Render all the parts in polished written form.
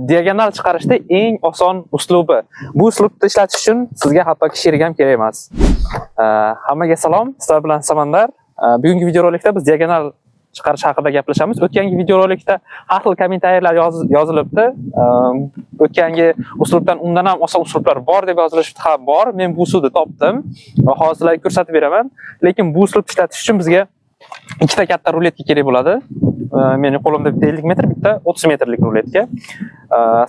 Diagonal chiqarishda eng oson uslubi. Bu uslubni ishlatish uchun sizga hattoki sherik ham kerak emas. Hammaga salom, sizlar bilan Samandar. Bugungi videorolikda biz diagonal chiqarish haqida gaplashamiz. O'tgangi videorolikda har xil kommentariyalar yozilibdi. O'tgangi uslubdan undan ham oson uslublar bor deb yozilishibdi. Ha, bor. Men bu usulni topdim va hozir sizlarga ko'rsatib beraman. Lekin bu uslubni ishlatish uchun bizga ikkita katta ruletka kerak bo'ladi. Meni qo'limda bitta 50 metr, bitta 30 metrlik ruletka.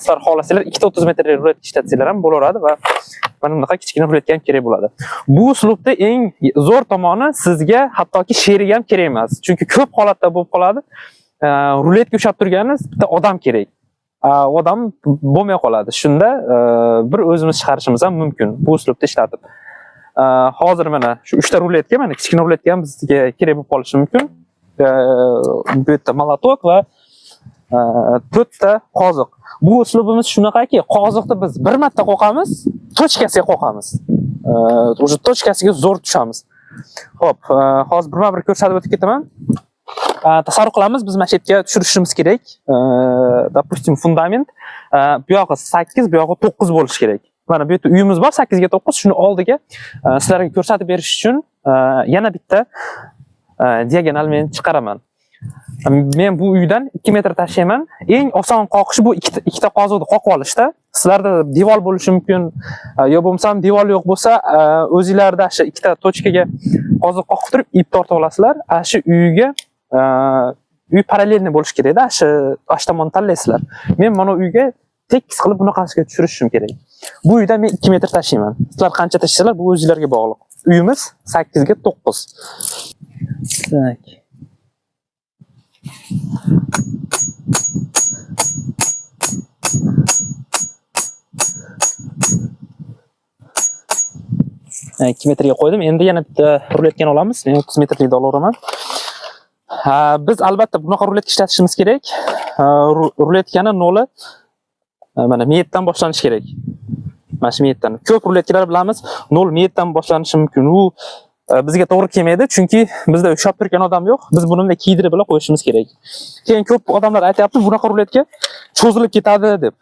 Sizlar xohlasanglar ikkita 30 metrlik ruletka ishlatsanglar ham bo'laveradi va mana bunaqa kichkina ruletka ham kerak bo'ladi. Bu uslubda eng zo'r tomoni sizga hattoki sherik ham kerak emas. Chunki ko'p holatda bo'lib qoladi. Ruletka ushlab turganingiz bitta odam kerak. Odam bo'lmay qoladi. Shunda bir o'zimiz chiqarishimiz ham mumkin bu uslubda ishlatib. Hozir mana shu 3 ta ruletka, mana kichkina ruletka ham bizga kerak bo'lib qolishi mumkin. Bu yerda molotok va 4 ta qoziq. Bu uslubimiz shunaqaki, qoziqni biz bir marta qoqamiz, точка siga qoqamiz. Уже точка siga zo'r tushamiz. Xo'p, hozir birma-bir ko'rsatib o'tib ketaman. Tasavvur qilamiz, biz mana shu yerga tushirishimiz kerak. Допустим, fundament, bu yog'i 8, bu yog'i 9 bo'lishi kerak. Mana bu yerda uyimiz bor, 8 ga 9, shuni oldiga sizlarga ko'rsatib berish uchun yana bitta diagonal men chiqaraman. Men bu uydan 2 metr tashlayman. Eng oson qoqish bu ikkita qoziqni qoqib olishda. Sizlarda devor bo'lishi mumkin, yo bo'lmasam devor yo'q bo'lsa, o'zingizlarda shu ikkita точка ga qoziq qoqib turib ip tortib olasizlar. Ana shu uyga, uy параллельный bo'lishi kerakda, shu tomonni tanlaysizlar. Men mana uyga tekis qilib bunaqasiga tushirishim kerak. Bu uydan men 2 metr tashlayman. Sizlar qancha tashlasanglar, bu o'zingizlarga bog'liq. Uyimiz 8 ga 9. Так. 2 metrga qo'ydim. Endi yana bitta ruletkani olamiz. Men 30 metrlikni olaveraman. Ha, biz albatta bunaqa ruletka ishlatishimiz kerak. Ha, ruletkani noli, mana metdan boshlanishi kerak. Mana shu metdan. Ko'p ruletkalar bilamiz, 0 metdan boshlanishi mumkin. U bizga to'g'ri kelmaydi, chunki bizda ushlab turgan odam yo'q. Biz buni bunday kiydirib bila qo'yishimiz kerak. Keyin ko'p odamlar aytayapti, bunaqa ruletka cho'zilib ketadi deb.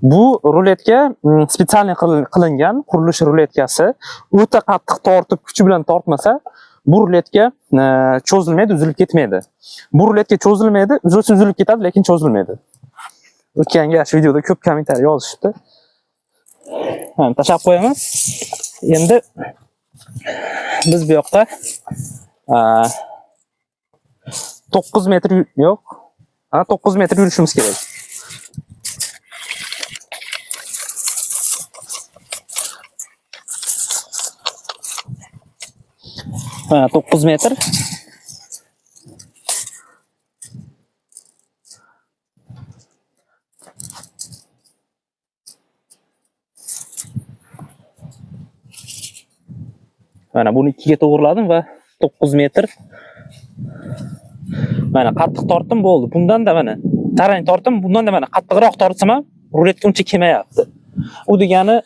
Bu ruletka специально qilingan qurilish ruletkasi. O'ta qattiq tortib, kuchi bilan tortmasa, bu ruletka cho'zilmaydi, uzilib ketmaydi. Bu ruletka cho'zilmaydi, uzilsa uzilib ketadi, lekin cho'zilmaydi. O'tgangi shu videoda ko'p kommentariy yozishibdi. Ha, tashlab qo'yamiz. Endi biz bu yoqda 9 metr yo'q. Ha, 9 metr yurishimiz kerak. Ha, 9 metr. Mana buni 2ga to'g'riladim va 9 metr. Mana qattiq tortdim, bo'ldi. Bundan da mana tarang tortdim, bundan da mana qattiqroq tortsam ham ruletka uncha kelmayapti. U degani,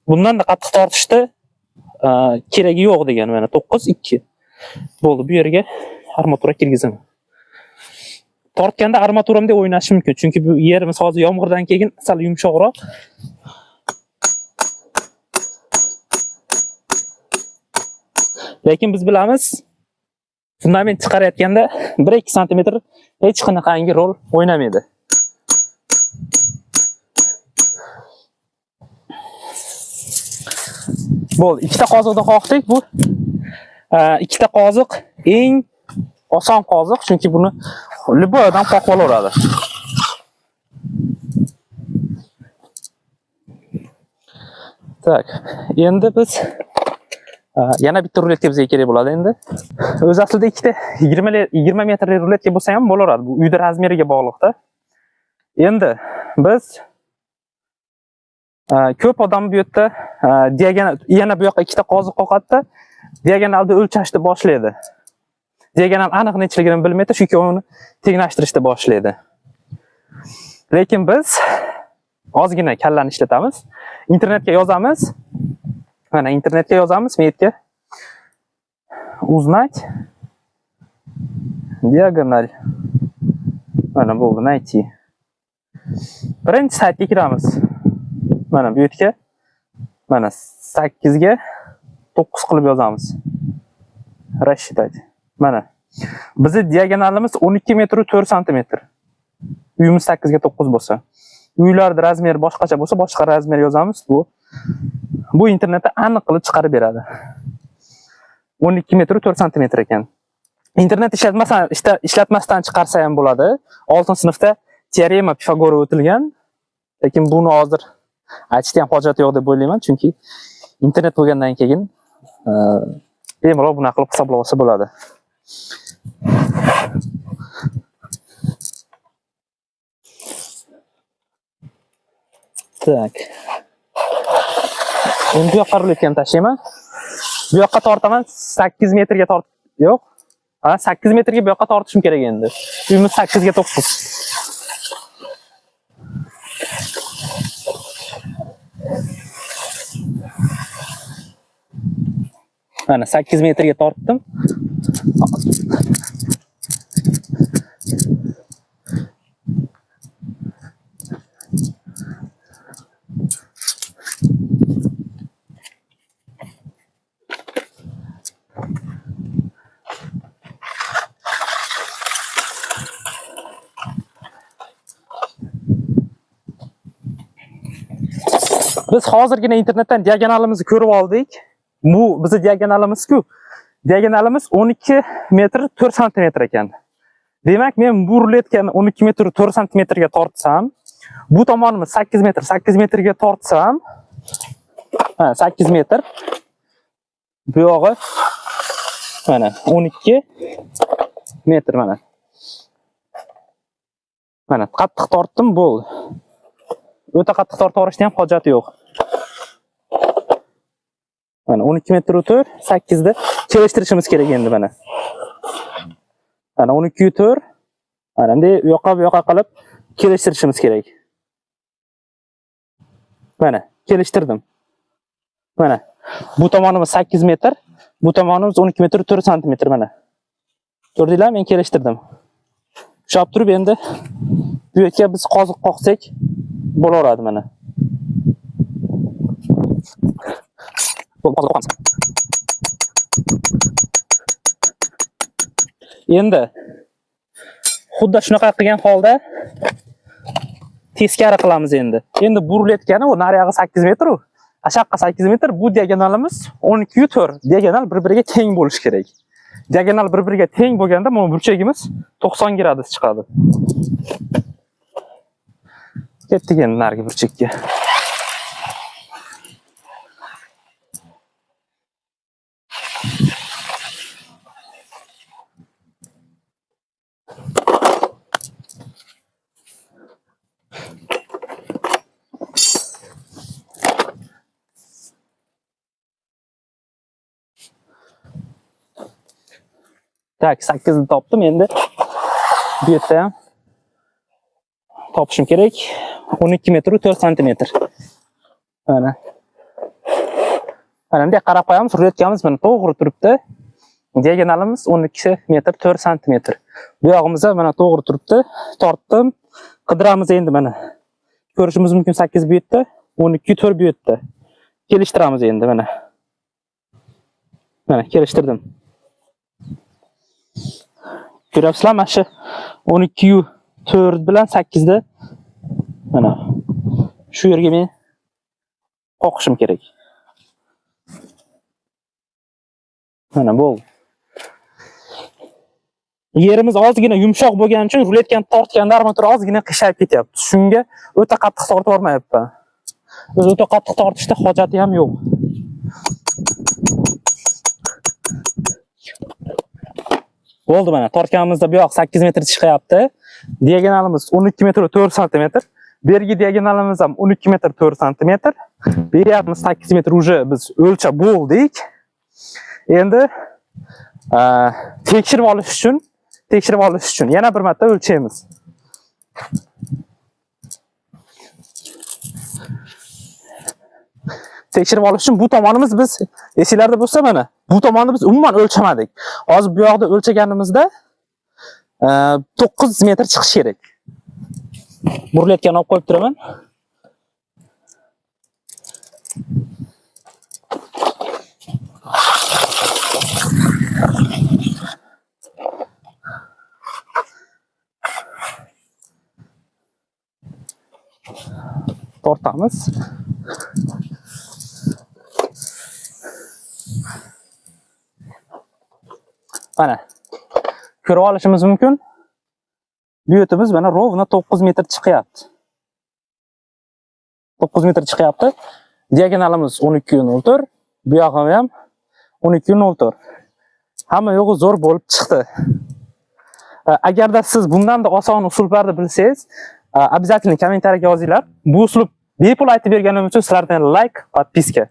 bundan da qattiq tortishda, keragi yo'q degani. Mana 9 2. Bo'ldi, bu yerga armatura kirgizaman. Tortganda armaturamda o'ynashi mumkin, chunki bu yerimiz hozir yomg'irdan keyin sal yumshoqroq. Lekin biz bilamiz, fundament chiqarayotganda 1-2 santimetr hech qanaqangi rol o'ynamaydi. Bo'ldi, ikkita qoziqni qoqdik. Bu, ikkita qoziq eng oson qoziq, chunki buni любой odam qoqib olaveradi. Так, endi biz yana bitta ruletka bizga kerak bo'ladi endi. O'zi aslida ikkita 20 metrli ruletka bo'lsa ham bo'laveradi. Bu uyda razmeriga bog'liqda. Endi biz, ko'p odam bu yerda, diagonal, yana bu yoqqa ikkita qoziq qoqadida, diagonalda o'lchashni boshlaydi. Diagonal aniq nechiligini bilmaydi, shu ikkovini tenglashtirishni boshlaydi. Lekin biz ozgina kallani ishlatamiz. Internetga yozamiz. Mana internetga yozamiz, men yerga узнать диагональ. Mana bo'ldi, найти. Birinchi saytga kiramiz. Mana bu yerga mana 8 ga 9 qilib yozamiz. Рассчитать. Mana. Bizni diagonalimiz 12 metr 4 santimetr. Uyimiz 8 ga 9 bo'lsa. Uylarda razmeri boshqacha bo'lsa, boshqa razmer yozamiz. Bu internetda aniq qilib chiqarib beradi. 12 metr 4 santimetr ekan. Internet ishlatmasdan chiqarsa ham bo'ladi. 6-sinfda teorema Pifagora o'tilgan. Lekin buni hozir aytishga ham hojat yo'q deb o'ylayman, chunki internet bo'lgandan keyin bemalol bunaqa qilib hisoblab olsa bo'ladi. Так. Endi bu yoqqa ruletkani tashlayman. Bu yoqqa tortaman, 8 metrga tort, yo'q. Ha, 8 metrga bu yoqqa tortishim kerak endi. Uyimiz 8 ga 9. Mana 8 metrga tortdim. Biz hozirgina internetdan diagonalimizni ko'rib oldik. Bu bizni diagonalimiz-ku. Diagonalimiz 12 metr 4 santimetr ekan. Demak, men bu ruletkani 12 metr 4 santimetrga tortsam, bu tomonimiz 8 metr, 8 metrga tortsam, ha, 8 metr. Bu yog'i mana 12 metr mana. Mana qattiq tortdim, bo'ldi. O'ta qattiq tortib yuborishning ham hojati yo'q. Mana 12 metr 4, 8 da kelishtirishimiz kerak endi mana. Mana 12 4. Mana endi u yoqqa bu yoqqa qilib kelishtirishimiz kerak. Mana kelishtirdim. Mana bu tomonimiz 8 metr, bu tomonimiz 12 metr 4 santimetr mana. Ko'rdinglar, men kelishtirdim. Ushlab turib endi bu yerga biz qoziq qoqsak bo'laveradi mana. Qoziq qoqamiz. Endi xuddi shunaqa qilgan holda teskari qilamiz endi. Endi bu ruletkani u nariyog'i 8 metr u. Ashaqqa 8 metr, bu diagonalimiz 12 4. Diagonal bir-biriga teng bo'lishi kerak. Diagonal bir-biriga teng bo'lganda mana burchagimiz 90 gradus chiqadi. Ketdik endi narigi burchakka. Tak, 8 ni topdim endi. Bu yerda ham topishim kerak. 12 metr 4 santimetr. Mana. Mana bunday qarab qo'yamiz, ruletkamiz mana to'g'ri turibdi. Diagonalimiz 12 metr 4 santimetr. Bu yog'imizda mana to'g'ri turibdi. Tortdim. Qidiramiz endi mana. Ko'rishimiz mumkin 8 bu yerda, 12 4 bu yerda. Kelishtiramiz endi mana. Mana kelishtirdim. Ko'ryapsizlar, mana shu 12 4 bilan 8 da mana shu yerga men qoqishim kerak. Mana bo'ldi. Yerimiz ozgina yumshoq bo'lgani uchun ruletkani tortganda armatura ozgina qiyshayib ketyapti. Shunga o'ta qattiq tortib yubormayapman. O'zi o'ta qattiq tortishda hojati ham yo'q. Bo'ldi mana tortganimizda bu yoq 8 metr chiqyapti. Diagonalimiz 12 metr 4 santimetr. Bergi diagonalimiz ham 12 metr 4 santimetr. Beryapmiz 8 metr уже biz o'lchab bo'ldik. Endi tekshirib olish uchun yana bir marta o'lchaymiz. Tekshirib olish uchun bu tomonimiz biz esinglarda bo'lsa mana bu tomonni biz umuman o'lchamadik. Hozir bu yoqda o'lchaganimizda 9 metr chiqishi kerak. Burilayotganini olib qo'yib turaman. Tortamiz. Mana. Ko'rib olishimiz mumkin. Byutimiz mana ровно 9 metr chiqyapti. 9 metr chiqyapti. Diagonalimiz 12.04, bu yog'i ham 12.04. Hamma yo'g'i zo'r bo'lib chiqdi. Agarda siz bundan da oson usullarni bilsangiz, обязательно kommentariyaga yozinglar. Bu uslub bepul aytib berganim uchun sizlardan like, подписка.